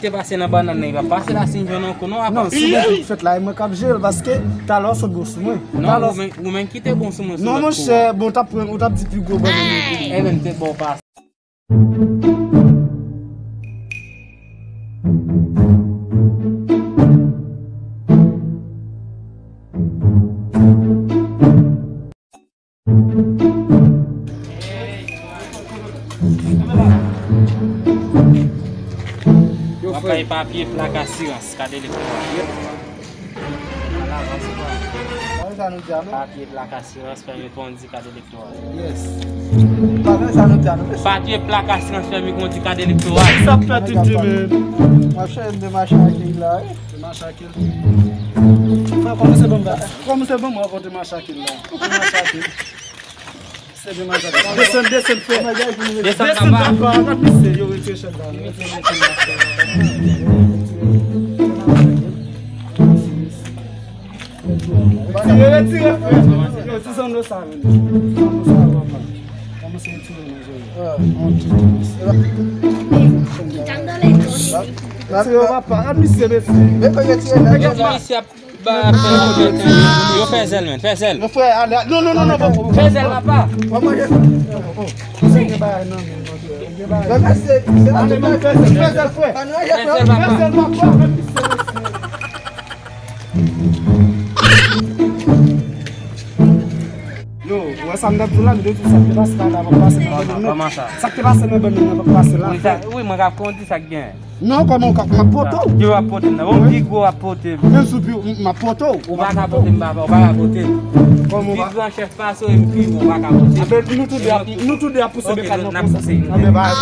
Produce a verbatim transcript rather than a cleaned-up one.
Te pase nan bannann nan, li pa pase la si m jwenn ankò non, apa. Non, si bon, tout fèt la, e mwen k ap jere l, paske talè w sot bon sou mwen. Non, ou menm, ou menm ki te bon sou mwen sou lòt kou a. Non, monchè, bon, w t ap pran, ou t ap di pi gwo bannann yo pou mwen. Ebyen, m te ba w pase. W ap bay papye plak asirans, kad elektoral. Papye plak asirans pèmèt kondi kad elektoral. Yes. Papye plak asirans pèmèt kondi kad elektoral. Sa ap fèt wi, men. M ap chèche demache ak li la, wi. Demache ak li. Frè, kòmanse ban m, kòmanse ban m ankò demache ak li la. Demache ak li. Se demache ak li. Desann, desann, frè. Desann, papa. Gad misye, yo retire chèn la. Retire, retire, frè. Yo, ti zanno sa, men. Zanno sa, papa. Kòmanse retire. Yo, papa, gad misye, mesye. Misye ap ba fè yo fè zèl, men, fè zèl. Mon frè, ale, non, non, non, non, papa. Fè zèl, papa. Fè zèl, frè. Fè zèl, papa. Yo, ou wè sa m t ap di w la, m te di w sa k te pase la, la p ap pase nan bannann nan. Kòman sa? Sa k te pase nan bannann nan p ap pase la. Wi, sa, wi, mwen ka kondi sa k gen. Non, kòman w ka, m ap pote w. Ki w ap pote m nan? Bon, pi gwo w ap pote m. Menm si w pi, m ap pote w. Ou pa ka pote m, papa, ou pa ka pote m. Kòman w pa? Pi gran chèf pase w, e m pi gwo, ou pa ka pote m. Anben, nou tou de ap, nou tou de ap pouse bekàn nan konsa. Anben, ba.